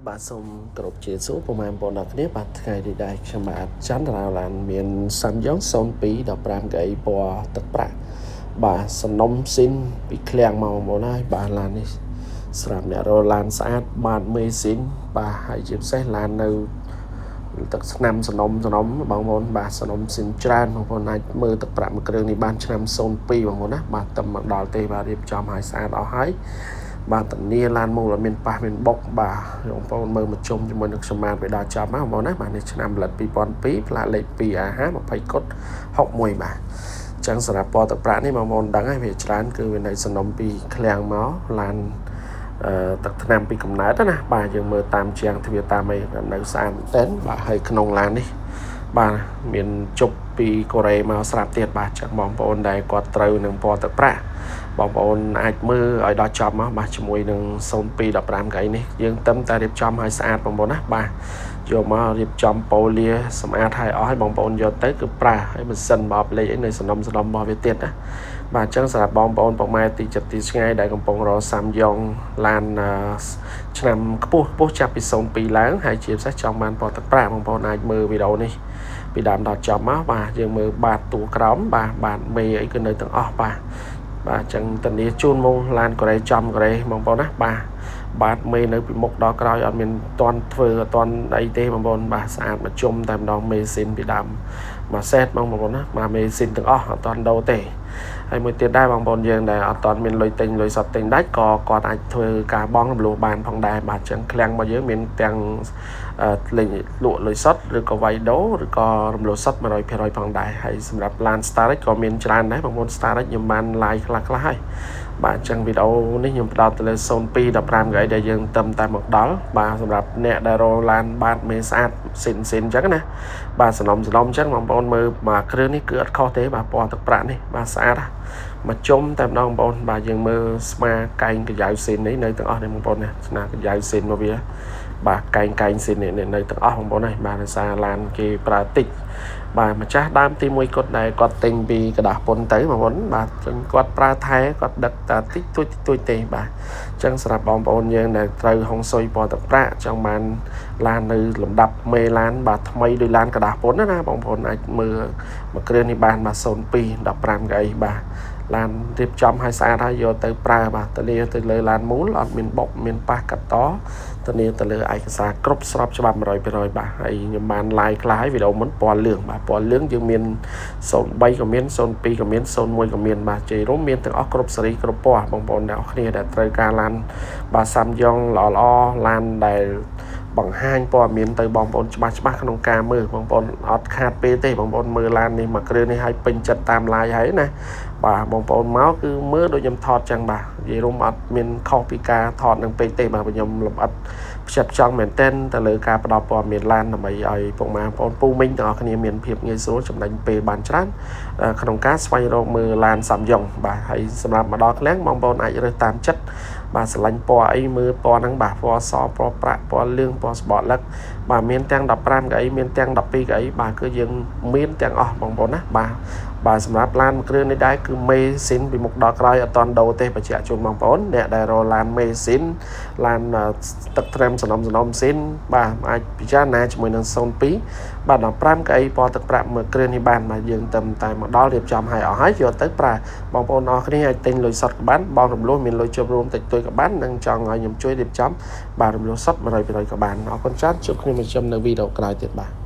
បាទសូមគោរពជាសួរពុកម៉ែបងប្អូនអ្នកគ្នាបាទថ្ងៃនេះដែរខ្ញុំបាទចន្ទរាឡានមានសាំយ៉ុង02 15កៅអីពណ៌ទឹកប្រាក់បាទសំណុំស៊ីនពីឃ្លាំងមកបងប្អូនហើយបាទឡាននេះស្រាប់អ្នករឡានស្អាតបាទមេស៊ីនបាទហើយជាពិសេសឡាននៅទឹកឆ្នាំសំណុំសំណុំបងប្អូនបាទសំណុំស៊ីនច្រើនបងប្អូនអាចមើលទឹកប្រាក់មួយគ្រឿងនេះបានឆ្នាំ02បងប្អូនណាបាទតែមកដល់ទេបាទរៀបចំឲ្យស្អាតអស់ហើយបាទធានាឡានមូលអត់មានប៉ះមានបុកបាទបងប្អូនមើលមកជុំជាមួយនឹងខ្ញុំបាទវាដល់ចប់ណាបងប្អូនណាបាទនេះឆ្នាំផលិត2002ផ្លាកលេខ 2AH 20កុដ61បាទចឹងសម្រាប់ពណ៌ទឹកប្រាក់នេះបងប្អូនដឹងហើយវាច្រើនគឺវានៅសំណុំពីឃ្លាំងមកឡានអឺទឹកថ្នាំពីកំណើតណាបាទយើងមើលតាមជាងទ្វារតាមអីនៅស្អាតមែនទែនបាទហើយក្នុងឡាននេះបាទមានជប់ពីកូរ៉េមកស្រាប់ទៀតបាទចឹងបងប្អូនដែលគាត់ត្រូវនឹងពណ៌ទឹកប្រាក់បងប្អូនអាចមើលឲ្យដល់ចប់មកបាទជាមួយនឹង0215កៅអីនេះយើងទឹមតែរៀបចំឲ្យស្អាតបងប្អូនណាបាទយកមករៀបចំប៉ូលាសម្អាតឲ្យអស់ឲ្យបងប្អូនយកទៅគឺប្រាស់ហើយម៉ាស៊ីនបបលេខអីនៅសំណុំសំណុំរបស់វាទៀតណាបាទអញ្ចឹងសម្រាប់បងប្អូនពុកម៉ែទីចិត្តទីឆ្ងាយដែលកំពុងរកសាំយ៉ុងឡានឆ្នាំខ្ពស់ខ្ពស់ចាប់ពី02ឡើងហើយជាពិសេសចង់បានពណ៌ទឹកប្រាក់បងប្អូនអាចមើលវីដេអូនេះពីដើមដល់ចប់មកបាទយើងមើលបាតតួក្រោមបាទបាតមេអីគឺនៅទាំងអស់បាទបាទអញ្ចឹងធានាជូនមកឡានកូរ៉េចំកូរ៉េបងប្អូនណាបាទបាទមេនៅពីមុខដល់ក្រោយអត់មានតន់ធ្វើអត់តន់អីទេបងប្អូនបាទស្អាតមកជុំតែម្ដងមេស៊ីនពីដើមមួយសេតបងប្អូនណាបាទមេស៊ីនទាំងអស់អត់តន់ដូរទេហើយមួយទៀតដែរបងប្អូនយើងដែលអត់តន់មានលុយទិញលុយសុទ្ធទិញដាច់ក៏គាត់អាចធ្វើការបង់រំលោះបានផងដែរបាទអញ្ចឹងឃ្លាំងរបស់យើងមានទាំងលេងលក់លុយសុទ្ធឬក៏វ៉ៃដូឬក៏រំលោះសុទ្ធ100%ផងដែរហើយសម្រាប់ឡាន Starex ក៏មានច្រើនដែរបងប្អូន Starex ខ្ញុំបាន live ខ្លះខ្លះហើយបាទអញ្ចឹងវីដេអូនេះខ្ញុំផ្ដោតទៅលើ02 15កៅអីដែលយើងទឹមតែមកដល់បាទសម្រាប់អ្នកដែលរកឡានបាតមេស្អាតស៊ីនស៊ីនអញ្ចឹងណាបាទសំណុំសំណុំអញ្ចឹងបងប្អូនមើលបាទគ្រឿងនេះគឺអត់ខុសទេបាទពណ៌ទឹកប្រាក់នេះបាទស្អាតមកជុំតែម្ដងបងប្អូនបាទយើងមើលស្មាកែងកាយ៉ៅស៊ីននេះនៅទាំងអស់នេះបងប្អូនណាស្នាកាយ៉ៅស៊ីនមកវាបាទកែងកែងស៊ីននេះនៅទាំងអស់បងប្អូនហើយបាទដោយសារឡានគេប្រើតិចបាទម្ចាស់ដើមទី1គាត់ដែលគាត់ទិញពីกระดาษពុនទៅបងប្អូនបាទគាត់ប្រើថែគាត់ដឹកតាតិចតួចតិចតួចទេបាទអញ្ចឹងសម្រាប់បងប្អូនយើងដែលត្រូវហុងស៊ុយពណ៌ទឹកប្រាក់ចង់បានឡាននៅលំដាប់មេឡានបាទថ្មីដោយឡានกระดาษពុនណាបងប្អូនអាចមើលមួយគ្រឿងនេះបានបាទ02 15កៅអីបាទឡានរៀបចំឲ្យស្អាតហើយយកទៅប្រើបាទធានាទៅលើឡានមូលអត់មានបុកមានប៉ះកាត់តធានាទៅលើឯកសារគ្រប់ស្របច្បាប់100%បាទហើយខ្ញុំបាន live ខ្លះហើយវីដេអូមុនពណ៌លឿងបាទពណ៌លឿងយើងមាន03ក៏មាន02ក៏មាន01ក៏មានបាទជ័យរួមមានទាំងអស់គ្រប់សេរីគ្រប់ពណ៌បងប្អូនអ្នកនរគ្នាដែលត្រូវការឡានបាទសាំយ៉ុងល្អល្អឡានដែលបង្ហាញព័ត៌មានទៅបងប្អូនច្បាស់ច្បាស់ក្នុងការមើលបងប្អូនអត់ខាតពេលទេបងប្អូនមើលឡាននេះមួយគ្រឿងនេះឲ្យពេញចិត្តតាម live ហើយណាបាទបងប្អូនមកគឺមើលដូចខ្ញុំថតចឹងបាទនិយាយរួមអត់មានខុសពីការថតនឹងពេកទេបាទខ្ញុំលម្អិតផ្ចិតផ្ចង់មែនទែនទៅលើការផ្ដល់ព័ត៌មានឡានដើម្បីឲ្យពុកម៉ែបងប្អូនពូមីងទាំងអស់គ្នាមានភាពងាយស្រួលចំណេញពេលបានច្រើនក្នុងការស្វែងរកមើលឡានសាំយ៉ុងបាទហើយសម្រាប់មកដល់ឃ្លាំងបងប្អូនអាចរើសតាមចិត្តបាទស្រឡាញ់ពណ៌អីមើលពណ៌ហ្នឹងបាទពណ៌សពណ៌ប្រាក់ពណ៌លឿងពណ៌ស្បកលឹកបាទមានទាំង15កៅអីមានទាំង12កៅអីបាទគឺយើងមានទាំងអស់បងប្អូនណាបាទបាទសម្រាប់ឡានមួយគ្រឿងនេះដែរគឺមេស៊ីនពីមុខដល់ក្រោយអត់តន់ដូរទេបញ្ជាក់ជូនបងប្អូនអ្នកដែលរកឡានមេស៊ីនឡានទឹកត្រាំសំណុំសំណុំស៊ីនបាទអាចពិចារណាជាមួយនឹង02បាទ15កៅអីពណ៌ទឹកប្រាក់មួយគ្រឿងនេះបានបាទយើងទៅតែមកដល់រៀបចំឲ្យអស់ហើយយកទៅប្រើបងប្អូនអរគ្នាអាចទិញលុយសុទ្ធក៏បានបងរំលោះមានលុយចូលរួមតិចតួចក៏បាននិងចង់ឲ្យខ្ញុំជួយរៀបចំបាទរំលោះសុទ្ធ100%ក៏បានអរគុណច្រើនជួបគ្នាមកខ្ញុំនៅវីដេអូក្រោយទៀតបាទ។